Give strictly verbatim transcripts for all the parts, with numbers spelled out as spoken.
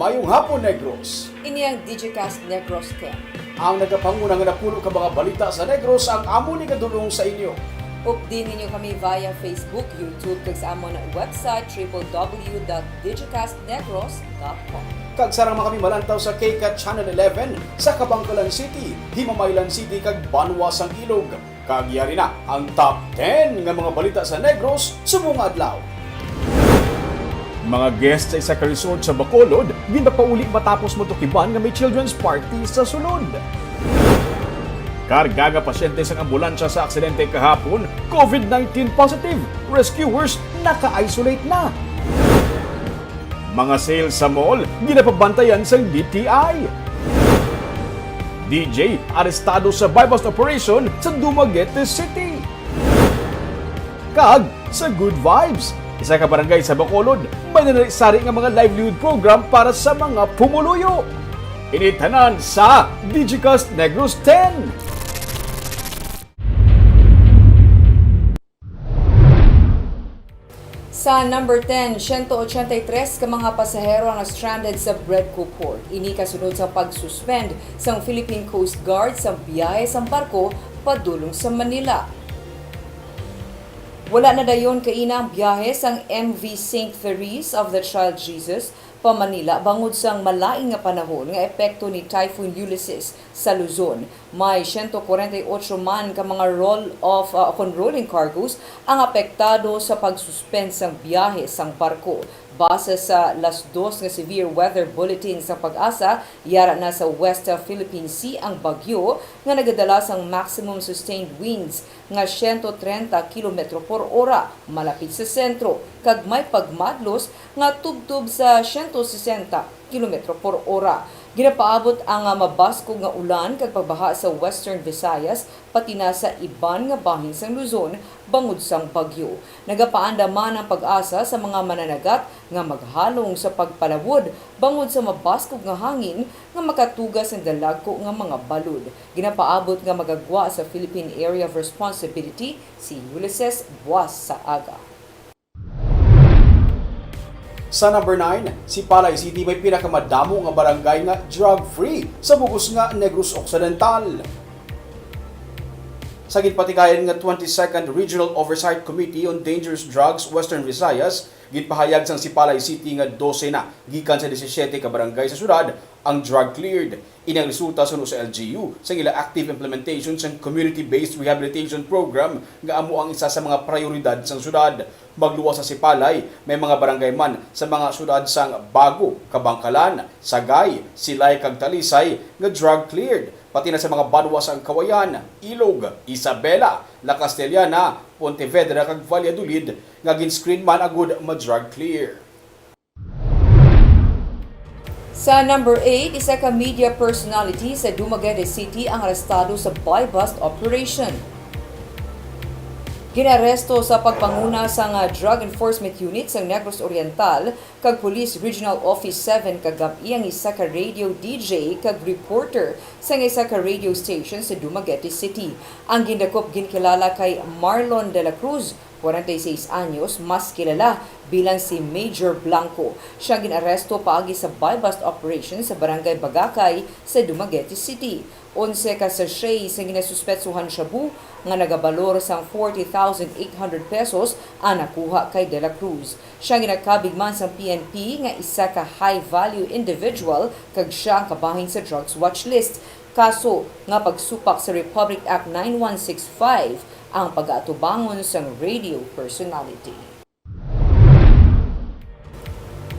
Maayong hapon, Negros. Ini ang Digicast Negros ten. Ang nagapanguna nga napulo ka mga balita sa Negros ang amo ni gadulong sa inyo. Updi ninyo kami via Facebook, YouTube, kag sa amon website, triple W dot digicast negros dot com. Kag sarang man kami malantaw sa K cat Channel eleven sa Kabankalan City, Himamaylan City, kag Banwa sang Ilog. Kag yari na ang top ten nga mga balita sa Negros subong nga adlaw. Mga guest sa isa ka resort sa Bacolod, ginapauli matapos matukiban nga may children's party sa sulod. Karga nga pasyente sang ambulansya sa aksidente kahapon, COVID nineteen positive, rescuers naka-isolate na. Mga sales sa mall, ginapabantayan sang D T I. D J arestado sa buy-bust operation sa Dumaguete City. Kag sa Good Vibes, isa ka barangay sa Bacolod, may nanari-sari nga mga livelihood program para sa mga pumuluyo. Ini tanan sa Digicast Negros ten. Sa number ten, siyento ochenta y tres ka mga pasahero ang na-stranded sa Bredco Port. Ini kasunod sa pag-suspend sang Philippine Coast Guard sa biyahe sang barko padulong sa Manila. Wala na dayon kaina ang biyahe sang M V Saint Therese of the Child Jesus pa Manila bangod sang malain nga panahon nga epekto ni Typhoon Ulysses sa Luzon. May siyento kwarenta y ocho man ka mga roll-off, ah, kon rolling cargos ang apektado sa pag-suspend sang biyahe sang barko. Base sa las dos nga severe weather bulletin sang PAGASA, yara na sa West Philippine Sea ang bagyo nga nagadala sang maximum sustained winds nga siyento trenta kilometro por ora malapit sa sentro, kag may pagmadlos nga tubtob sa siyento sesenta kilometro por ora. Ginapaabot ang, ah, mabaskog nga ulan kag pagbaha sa Western Visayas, pati na sa iban nga bahin sang Luzon bangod sang bagyo. Nagapaandam man ang PAGASA sa mga mananagat nga maghalong sa pagpalawod bangod sa mabaskog nga hangin nga makatuga sang dalagko nga mga balod. Ginapaabot nga magagwa sa Philippine Area of Responsibility si Ulysses buwas sa aga. Sa number nine, Sipalay City may pinakamadamo nga barangay nga drug-free sa bug-os nga Negros Occidental. Sa ginpatikayan nga twenty-second Regional Oversight Committee on Dangerous Drugs Western Visayas, ginpahayag sang Sipalay City nga dose na gikan sa disisiete ka barangay sa syudad ang drug-cleared. Ini ang resulta suno sa L G U sang ila active implementation sang Community-Based Rehabilitation Program nga amo ang isa sa mga prayoridad sang syudad. Magluwas sa Sipalay, may mga barangay man sa mga syudad sang Bago, Kabankalan, Sagay, Silay, kag Talisay nga drug-cleared, pati na sa mga banwa sang Cauayan, Ilog, Isabela, La Castellana, Pontevedra, kag Valladolid nga gin-screen man agud ma-drug-clear. Sa number eight, isa ka media personality sa Dumaguete City ang arestado sa buy-bust operation. Ginaresto sa pagpanguna sang, ah, Drug Enforcement Unit sa Negros Oriental kag Police Regional Office seven kagab-i ang isa ka radio D J kag reporter sa isa ka radio station sa Dumaguete City. Ang gindakop ginkilala kay Marlon de la Cruz, kwarenta y seis anyos, mas kilala bilang si Major Blanco. Siya gin-aresto paagi sa buy-bust operation sa Barangay Bagakay sa Dumaguete City. Onse ka sachet sa ginasuspetsuhan shabu nga nagabalor sang forty thousand eight hundred pesos ang nakuha kay De La Cruz. Siya ginakabig man sang P N P nga isa ka high-value individual kag siya ang kabahin sa drugs watch list. Kaso nga pagsupak sa Republic Act nine one six five ang pag-atubangon sang radio personality.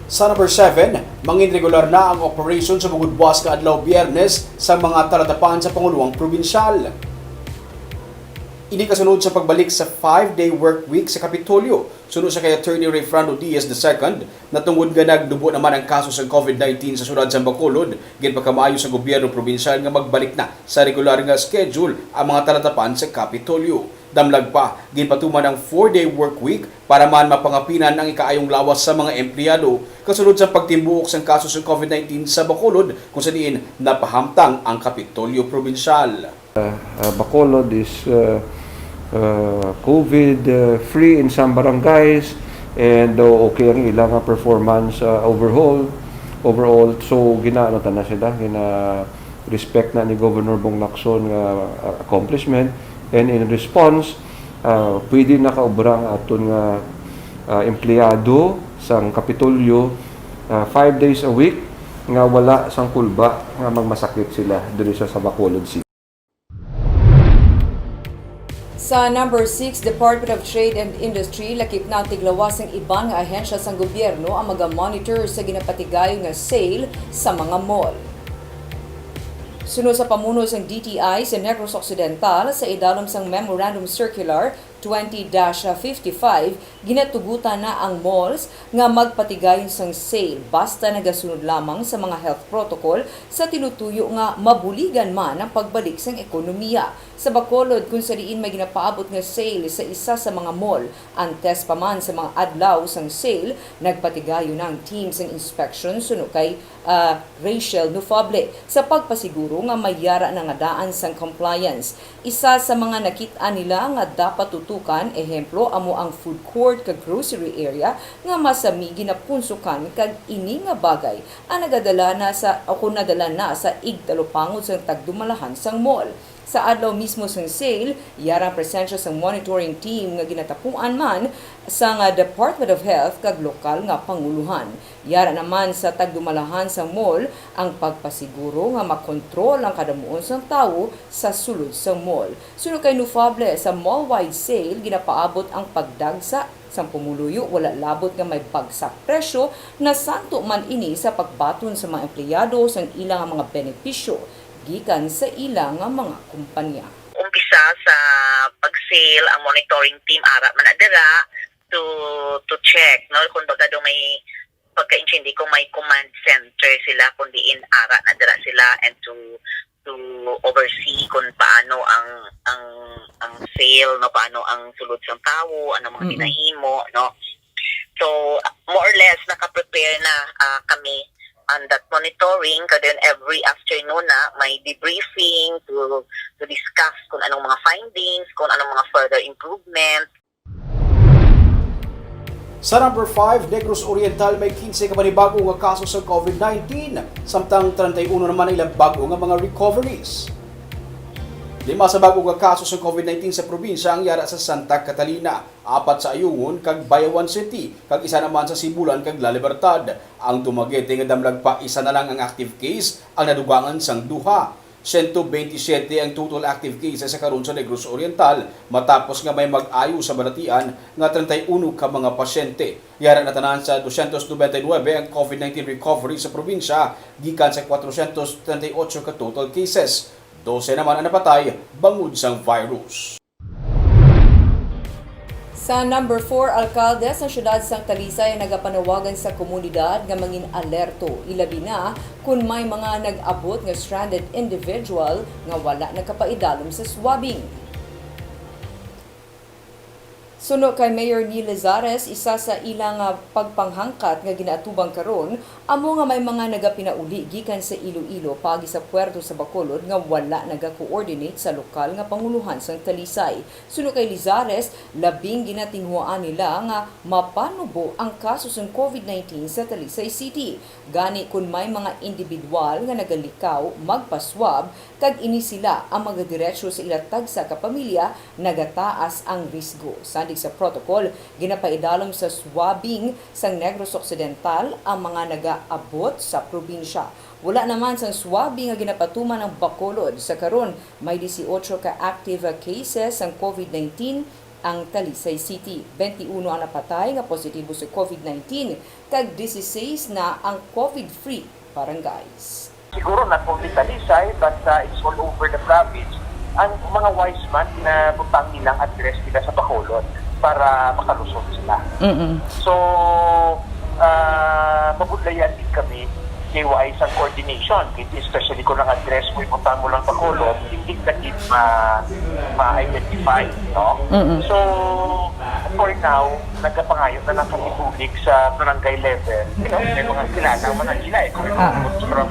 Sa number seven, mangin regular na ang operasyon sa bugod buwas nga adlaw Biyernes sa mga talatapan sa Panguloang Probinsyal. Ini kasunod sa pagbalik sa five-day work week sa Kapitolyo, suno sa kay Attorney Rayfrando Diaz the second, natungod nga nagnubo naman ang kaso sa COVID nineteen sa siyudad sa Bacolod. Ginpakamaayo sa gobyerno probinsyal nga magbalik na sa regular nga schedule ang mga talatapan sa Kapitolyo. Damlag pa, ginpatuman ang four-day work week para man mapangapinan ang ikaayong lawas sa mga empleyado, kasunod sa pagtimbuok sang kaso sa COVID nineteen sa Bacolod, kung sa diin napahamtang ang Kapitolyo Probinsyal. Uh, Bacolod is, uh, uh, COVID, uh, free in some barangays, and, uh, okay ang ilang, uh, performance, uh, overall. Overall, so ginaano ta na sila, gina-respect na ni Governor Bong Lacson nga, ah, accomplishment. And in response, ah, pwede na kaubra ang aton nga, ah, empleyado sang Kapitolyo, ah, five days a week nga wala sang kulba nga magmasakit sila diri sa, sa Bacolod City. Sa number six, Department of Trade and Industry, lakip na ang tiglawas sang iban nga ahensya sang gobyerno ang maga-monitor sa ginapatigayon nga sale sa mga mall. Suno sa pamuno sang D T I sa Negros Occidental, sa idalom sang Memorandum Circular twenty dash fifty-five, ginatugutan na ang malls nga magpatigayon sang sale basta nagasunod lamang sa mga health protocol, sa tinutuyo nga mabuligan man ang pagbalik sang ekonomiya. Sa Bacolod, kung sa diin may ginapaabot nga sale sa isa sa mga mall, antes pa man sa mga adlaw sang sale, nagpatigayon na ang team sang inspection suno kay, ah, Rachel Nufable sa pagpasiguro nga may yara na nga daan sang compliance. Isa sa mga nakit-an nila nga dapat tutukan, ehemplo, amo ang food court kag grocery area nga masami ginapunsukan, kag ini nga bagay ang nagadala na sa, o kung nadala na sa igtalupangod sang tagdumalahan sang mall. Sa adlaw mismo sang sale, yara ang presensya sang monitoring team nga ginatapuan man sang, ah, Department of Health kag lokal nga panguluhan. Yara naman sa tagdumalahan sang mall ang pagpasiguro nga makontrol ang kadamuon sang tawo sa sulod sang mall. Suno kay Nufable, sa mall-wide sale, ginapaabot ang pagdagsa sang pumuluyo, wala labot nga may bagsak presyo, nasanto man ini sa pagbaton sa mga empleyado sang ila nga mga benepisyo gikan sa ila nga mga kumpanya. Umpisa sa pag-sale ang monitoring team, ara man na dira to, to check, no, kung baga daw may pagkaintindi ko, may command center sila kung diin ara na dira sila and to, to oversee kung paano ang, ang, ang sale, no, paano ang sulod sang tawo, ano mga Mm. ginahimo, no. So, more or less, naka-prepare na, ah, kami on that monitoring, kag then every afternoon na may debriefing to, to discuss kung anong mga findings, kung anong mga further improvement. Sa number five, Negros Oriental may quince ka panibago nga kaso sa covid nineteen, samtang treinta y uno naman ang ilang bago nga mga recoveries. Lima sa bago nga kaso sa covid nineteen sa probinsya ang yara sa Santa Catalina, apat sa Ayungon kag Bayawan City, kag isa naman sa Sibulan kag La Libertad. Ang Dumaguete nga damlag pa isa na lang ang active case ang nadugangan sang duha. Siyento bentisiete ang total active cases sa karon sa Negros Oriental, matapos nga may mag-ayo sa balatian nga treinta y uno ka mga pasyente. Yara na tanan sa dosyentos nobenta y nuebe ang covid nineteen recovery sa probinsya, gikan sa kwatrosyentos treinta y ocho ka total cases. Dose naman ang napatay bangod sang virus. Sa number four, alkalde sa siyudad sang Talisay ang nagapanawagan sa komunidad nga mangin alerto, ilabi na kon may mga nag-abot nga stranded individual nga wala nagkapaidalom sa swabbing. Suno kay Mayor Neil Lizares, isa sa ila nga pagpanghangkat nga ginaatubang karon amo nga may mga nagapinauli gikan sa Iloilo paagi sa puerto sa Bacolod nga wala naga-coordinate sa lokal nga panguluhan sang Talisay. Suno kay Lizares, labing ginatinguhaan nila nga mapanubo ang kaso sang covid nineteen sa Talisay City. Gani, kon may mga indibidwal nga nagalikaw magpa-swab, kag ini sila ang magadiretso sa ila tagsa ka pamilya, nagataas ang risgo. Sandig sa protocol, ginapaidalom sa swabbing sang Negros Occidental ang mga nagaabot sa probinsya. Wala naman sang swabbing nga ginapatuman ang Bacolod. Sa karon, may dieciocho ka active cases sang covid nineteen ang Talisay City. Twenty-uno ang napatay nga positibo sa covid nineteen, kag dieciséis na ang covid-free barangays. Siguro not only Talisay, but, uh, it's all over the province. Ang mga wise man, ginabutang nilang address nila sa Bacolod para makalusot sila. Mm-mm. So, uh, mabudlayan din kami kay wais ang coordination, especially kung ang address mo, ibutang mo lang Bacolod, hindi ka din ma-, ma-identify, no? Mm-mm. So, for now, nagapangayo na lang kami public sa barangay level. You know, may mga kilala man ang ila eh. Kung Ah. from,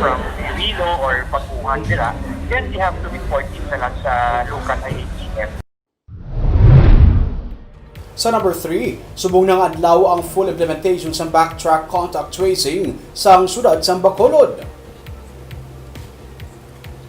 from Iloilo or Baguhan sila, then they have to report it na lang sa local I A T F. Sa number three, subong na nga adlaw ang full implementation sa backtrack contact tracing sa syudad sa Bacolod.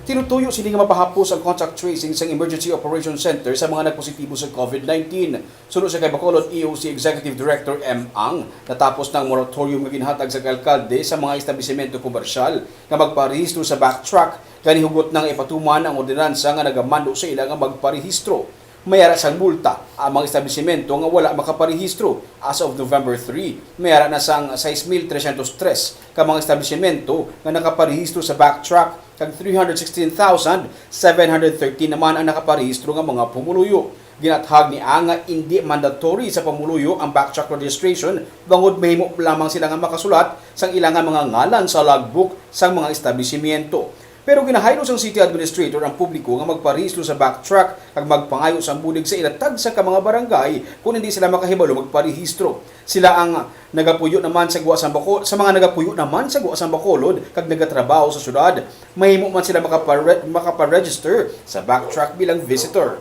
Tinutuyo sini nga mapahapos ang contact tracing sa Emergency Operations Center sa mga nagpositibo sa COVID nineteen. Suno sa kay Bacolod E O C Executive Director M. Ang, natapos na ang moratorium nga ginhatag sa alkalde sa mga establisimento komersyal nga magparehistro sa backtrack, kani hugot na nga ipatuman ang ordinansa nga nagamando sa ila nga magparehistro. May ara sang multa ang mga establisimento nga wala makaparehistro. As of November three, may ara na sang sais mil tresyentos tres ka mga establisimento nga nakaparehistro sa backtrack, kag three hundred sixteen thousand seven hundred thirteen naman ang nakaparehistro nga mga pumuluyo. Ginathag ni Ang nga indi mandatory sa pumuluyo ang backtrack registration, bangod mahimo lamang sila nga makasulat sang ila nga mga ngalan sa logbook sang mga establisimento. Pero ginahaylo sang city administrator ang publiko nga magparehistro sa backtrack kag magpangayo sang bulig sa ila tagsa ka mga barangay kon hindi sila makahibalo magparehistro. Sila ang nagapuyo naman sa gwa sang Baco-, sa mga nagapuyo naman sa gwa sang Bacolod kag nagatrabaho sa syudad, mahimo man sila makapare-, makaparegister sa backtrack bilang visitor.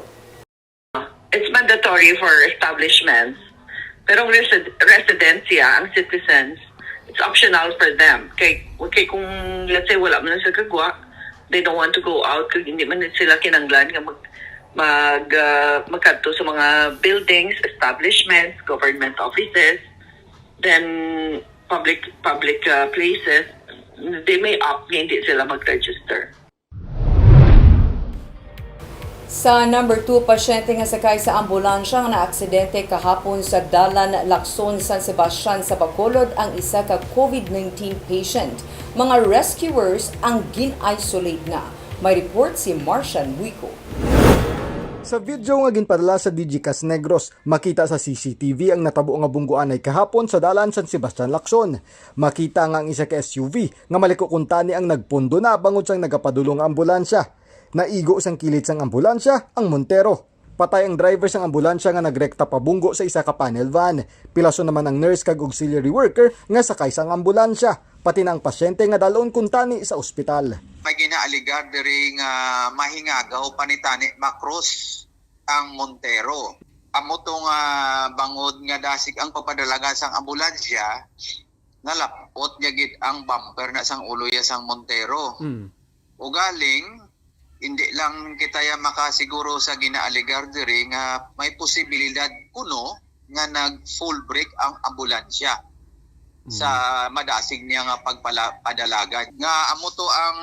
It's mandatory for establishments. Pero ang resi-, residents, yeah, ang citizens, it's optional for them. Kay, kay kung, let's say, wala man sila kagwa, they don't want to go out, kag hindi man sila kinanglan nga mag, mag, ah, magkadto sa mga buildings, establishments, government offices, then public, public, ah, places, they may opt nga hindi sila mag-register. Sa number two, pasyente nga sakay sa ambulansya nga naaksidente kahapon sa Dalan Lacson, San Sebastian sa Bacolod ang isa ka COVID nineteen patient. Mga rescuers ang gin-isolate na. May report si Marcian Buico. Sa video nga ginpadala sa Digicast Negros, makita sa C C T V ang natabo nga bunggoanay kahapon sa Dalan San Sebastian Lacson. Makita nga ang isa ka S U V nga maliko kuntani ang nagpundo na bangod sang nagapadulong nga ambulansya. Naigo sang kilid sang ambulansya ang Montero. Patay ang driver sang ambulansya nga nagrekta pabunggo sa isa ka panel van. Pilason naman ang nurse kag auxiliary worker nga sakay sang ambulansya, pati na ang pasyente nga dalon kuntani sa ospital. May ginaaligar diri nga mahingagaw panitani makros ang Montero. Amo to nga bangod nga dasig ang pagpadalagan sang ambulansya, nalapot niya gid ang bumper na sang ulo ya sang Montero. Mm. Ugaling, hindi lang kita ya makasiguro sa ginaaligar diri nga may posibilidad kuno nga nag full brake ang ambulansya sa madasig niya nga pagpala-, padalagan. Nga amo to ang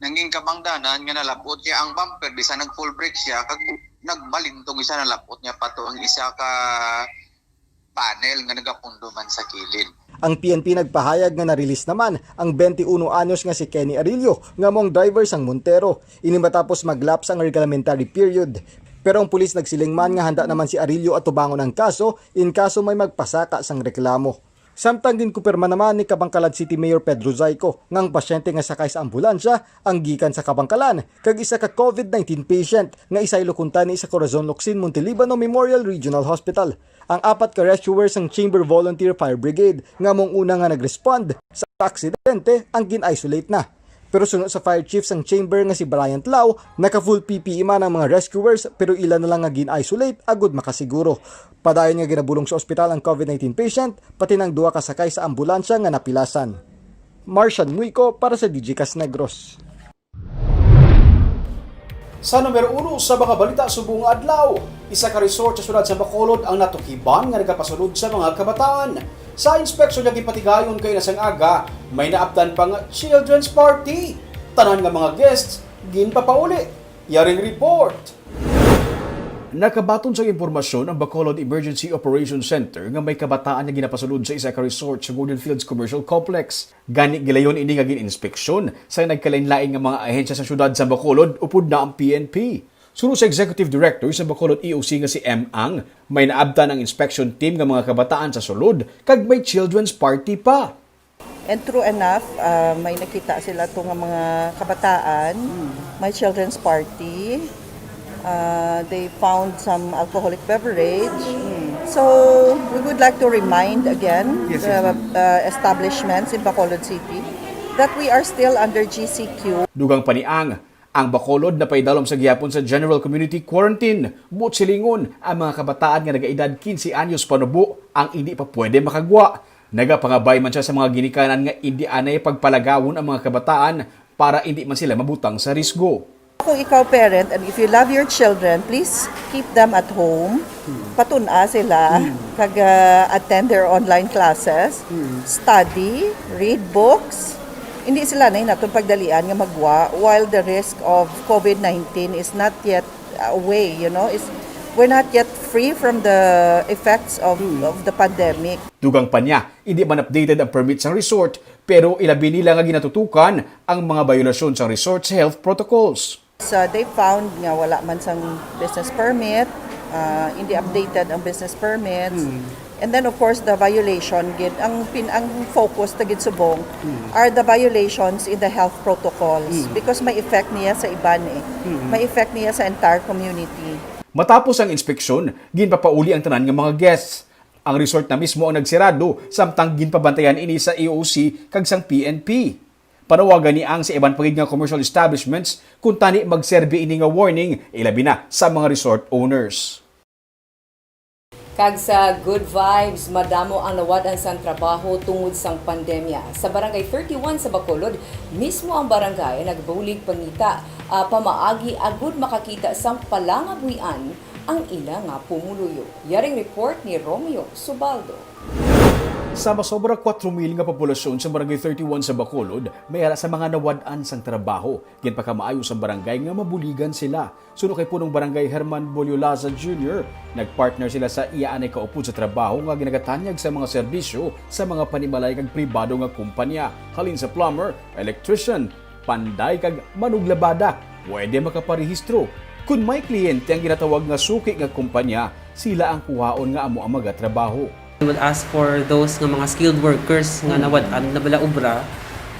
nanging kabangdanan nga nalapot niya ang bumper, bisan nag full brake siya, kag nagbalintong isa, nalapot niya pa to ang isa ka panel nga nagapundo man sa kilid. Ang P N P nagpahayag nga na-release naman ang twenty-one anyos nga si Kenny Arillo, nga amo ang driver sang Montero. Ini matapos mag-lapse ang reglementary period. Pero ang pulis nagsiling man nga handa naman si Arillo atubangon ang kaso in kaso may magpasaka sang reklamo. Samtang ginkumpirma naman ni Kabankalan City Mayor Pedro Zayco nga ang pasyente nga sakay sa ambulansya ang gikan sa Kabankalan kag isa ka COVID nineteen patient nga isaylo kuntani sa Corazon Locsin Montelibano Memorial Regional Hospital. Ang apat ka rescuers sang Chamber Volunteer Fire Brigade nga amo ang una nga nag-respond sa aksidente ang gin-isolate na. Pero suno sa fire chief sang chamber nga si Bryant Lau, naka full P P E man ang mga rescuers pero ila na lang nga gin-isolate agud makasiguro. Padayon nga ginabulong sa ospital ang COVID nineteen patient, pati na ang duha ka sakay sa ambulansya nga napilasan. Marcian Muico para sa Digicast Negros. Sa numero uno sa mga balita subong nga adlaw, isa ka resort sa syudad sa Bacolod ang natukiban nga nagapasulod sa mga kabataan. Sa inspeksyon nga ginpatigayon kaina sang aga, may naabtan pa nga children's party. Tanan nga mga guests ginpapauli. Yaring report. Nakabaton sa impormasyon ang Bacolod Emergency Operations Center nga may kabataan nga ginapasulod sa isa ka resort sa Golden Fields Commercial Complex. Gani, gilayon ini nga gin-inspeksyon sa nagkalainlain nga mga ahensya sa siyudad sa Bacolod upod na ang P N P. Suno sa Executive Director sa Bacolod E O C nga si M. Ang, may naabtan ang inspection team nga mga kabataan sa sulod kag may children's party pa. And true enough, ah, may nakita sila to nga mga kabataan, may children's party. Uh, they found some alcoholic beverage. So we would like to remind again the uh, establishments in Bacolod City that we are still under G C Q. Dugang pa ni Ang, Ang Bacolod napaidalom sa gihapon sa general community quarantine. Buot silingon, ang mga kabataan nga nagaedad quince anyos panubo ang indi pa pwede makagwa. Nagapangabay man siya sa mga ginikanan nga indi anay pagpalagawon ang mga kabataan para indi man sila mabutang sa risgo. Kung ikaw parent and if you love your children, please keep them at home. Patun-a sila, kag uh, attend their online classes, study, read books. Hindi sila na naton pagdalian nga magwa while the risk of COVID nineteen is not yet away, you know, is we're not yet free from the effects of, of the pandemic. Dugang pa niya, hindi man updated ang permit sang resort, pero ilabi nila nga ginatutukan ang mga biolasyon sang resort sa health protocols. So they found nga wala man sang business permit, uh, hindi updated ang business permits. And then of course the violation gid ang pin ang focus ta gid subong are the violations in the health protocols because may effect niya sa iban eh. May effect niya sa entire community. Matapos ang inspeksyon, ginpapauli ang tanan nga mga guests. Ang resort na mismo ang nagsirado samtang ginpabantayan ini sa E O C kag sang P N P. Panawagan ni Ang sa iban pa gid nga commercial establishments kung tani magserbi ini nga warning, ilabi na sa mga resort owners. Kag sa Good Vibes, madamo ang nawad-an sang trabaho tungod sang pandemya. Sa Barangay thirty-one sa Bacolod, mismo ang barangay nagbulig pangita, ah, pamaagi agud makakita sang palangabuhian ang ila nga pumuluyo. Yaring report ni Romeo Subaldo. Sa masobra kwatro mil nga populasyon sa Barangay thirty-one sa Bacolod, may ara sa mga nawad-an sang trabaho. Ginpakamaayo sang barangay nga mabuligan sila. Suno kay Punong Barangay Herman Boliolaza Junior, nagpartner sila sa iya anay kaupod sa trabaho nga ginagatanyag sa mga serbisyo sa mga panimalay kag pribado nga kumpanya, halin sa plumber, electrician, panday kag manuglabada. Pwede makaparehistro. Kon may kliyente ang ginatawag nga suki nga kumpanya, sila ang kuhaon nga amo ang magatrabaho. We will ask for those nga mga skilled workers nga nawad-an na bala obra,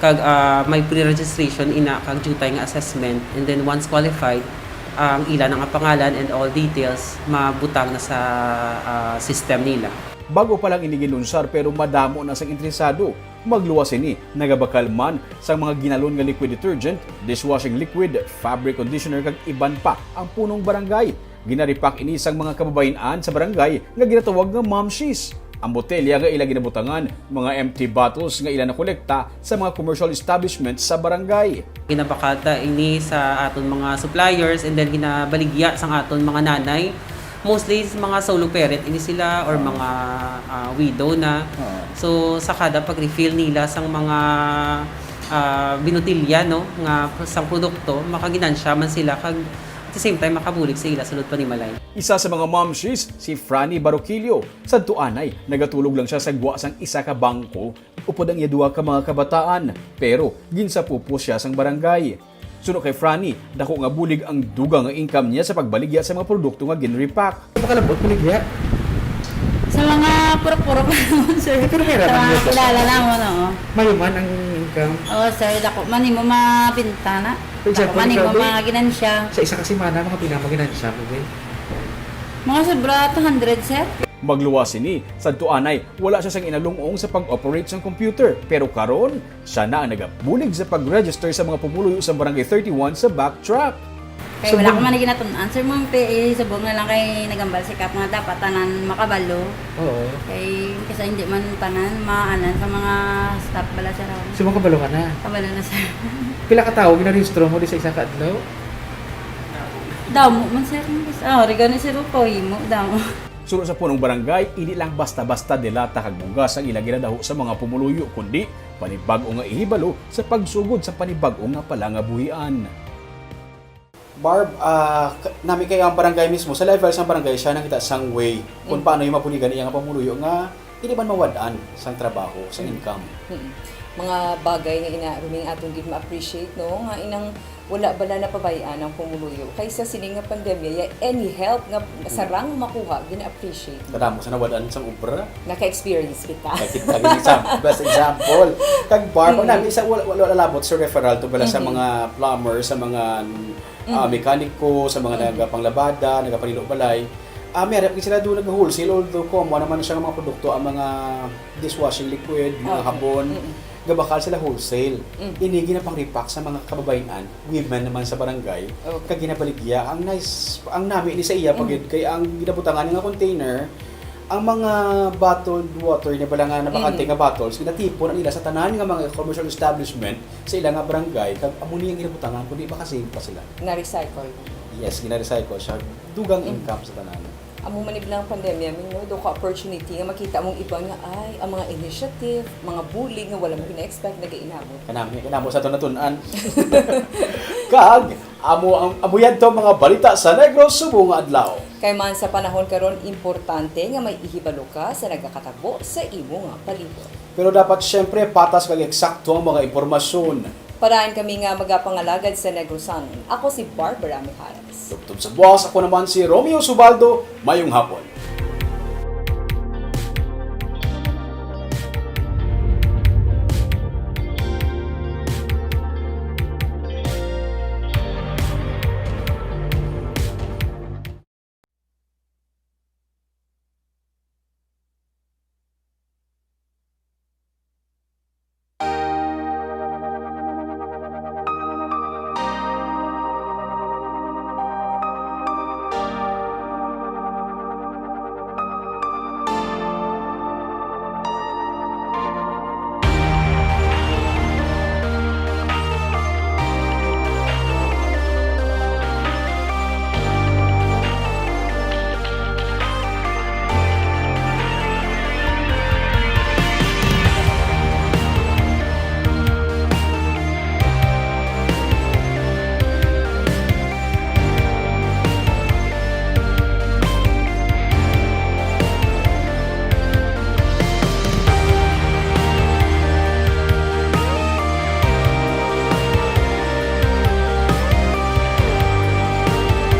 kag ah, may pre-registration ina kag due time nga assessment, and then once qualified, ang ila na nga pangalan and all details mabutang na sa ah, system nila. Bago pa lang ini gilunsar pero madamo na sang interesado. Magluwas sini, nagabakal man sang mga ginalon nga liquid detergent, dishwashing liquid, fabric conditioner kag iban pa ang punong barangay. Ginarepack ini sang mga kababayen-an sa barangay nga ginatawag nga mamshies. Ang botelya nga ila ginabutangan, mga empty bottles nga ila nakolekta sa mga commercial establishment sa barangay. Ginabakal ta ini sa aton mga suppliers and then ginabaligya sang aton mga nanay. Mostly sa mga solo parent ini sila or mga ah, widow na. So sa kada pag-refill nila sang mga ah, binotilya no nga sang produkto, makaginansya man sila kag at the same time makabulig sa ila sulod panimalay. Isa sa mga mamshies si Franny Baroquillo. Sadto anay, nagatulog lang siya sa gwa sang isa ka bangko upod ang iya duha ka mga kabataan, pero ginsapupos siya sang barangay. Suno kay Franny, dako nga bulig ang dugang nga income niya sa pagbaligya sa mga produkto nga ginrepack. Makalabot baligya? Sa mga purok-purok lang, sir. Pero may Sa mga kilala namon, oo. Mayo man ang income. Oo, sir, dako man imo mabinta na. For example, Mani mo ikaw, mga ginansya. Sa isa ka semana, mga pila mo ginansya mo, be? Mga sobra two hundred, sir. Magluwas sini, sadto anay, wala siya sang inalung-ong sa pag-operate sang computer. Pero karon, siya na ang nagabulig sa pag-register sa mga pumuluyo sa Barangay thirty-one sa Backtrack. Kay wala ko man ginatun-an, sir, mga P A, subong na lang kay nagambal si Kap nga dapat tanan makabalo. Oo. Kay kasi hindi man tanan maanan sa mga staff bala, sir. Ako. So, makabalo ka na? Kabalo na, sir. Pila ka tawo ginarehistro mo di sa isa ka adlaw? Damo man, sir. Ah, oh, regani, sir, ko himo, damo. Suno sa punong barangay, hindi lang basta-basta delata kag bugas ang ilang ginadaho sa mga pumuluyo, kundi panibag-o nga ihibalo sa pagsugod sa panibag-o nga palangabuhian. Barb, ah, k- nami kay ang barangay mismo, sa level sa barangay, siya nakita sang way kung Mm. paano yung mabuligan iya nga pamuluyo nga hindi man mawad-an sang trabaho, sang Mm. income. Mm. Mga bagay nga ina ruming aton gid ma-appreciate, no, nga inang wala bala napabayaan ang pumuluyo kaysa sini nga pandemya, ya any help nga sarang makuha gina-appreciate. Kadamo sa nawad-an sang obra. Naka-experience kita. Nakita gid sa best example. Kag Barb, mm-hmm. Nami sa wala, wala labot sa referral to bala mm-hmm. sa mga plumber, sa mga uh, mekaniko, sa mga mm-hmm. nagapanglabada, nagapanilo balay. Ah, meron sila doon nag-wholesale, although common naman siya ng mga produkto, ang mga dishwashing liquid, mga okay. habon. Mm-hmm. Gabakal sila wholesale. Mm. Ini ginapang-repack sa mga kababayan, women naman sa barangay. Okay. Kag ginabaligya ang nice, ang nami ni sa iya pa Mm. gid kay ang ginabutangan nga container, ang mga bottled water ni bala nga nabakante Mm. nga bottles, ginatipon nila sa tanan nga mga commercial establishment sa ila nga barangay, kag amo ni ang ginabutangan, kundi makasave pa sila. Na-recycle. Yes, gina-recycle siya. Dugang Mm. income sa tanan. Amo man ni bala ang pandemya, Ming, no? Daw ka opportunity nga makita mong iban nga, ay, ang mga initiative, mga bulig nga wala mo gina-expect, nagainabot. Kanami, kanamo sa ito natun-an. Kag, amo ang, amo yan to mga balita sa Negros subong nga adlaw. Kay man sa panahon karon, importante nga may ihibalo ka sa nagakatabo sa imo nga palibot. Pero dapat siyempre patas kag eksakto ang mga impormasyon. Parahan kami nga magapangalagad sa Negrosan. Ako si Barbara Mijares. Tubtob sa buwas, ako naman si Romeo Subaldo. Mayong hapon.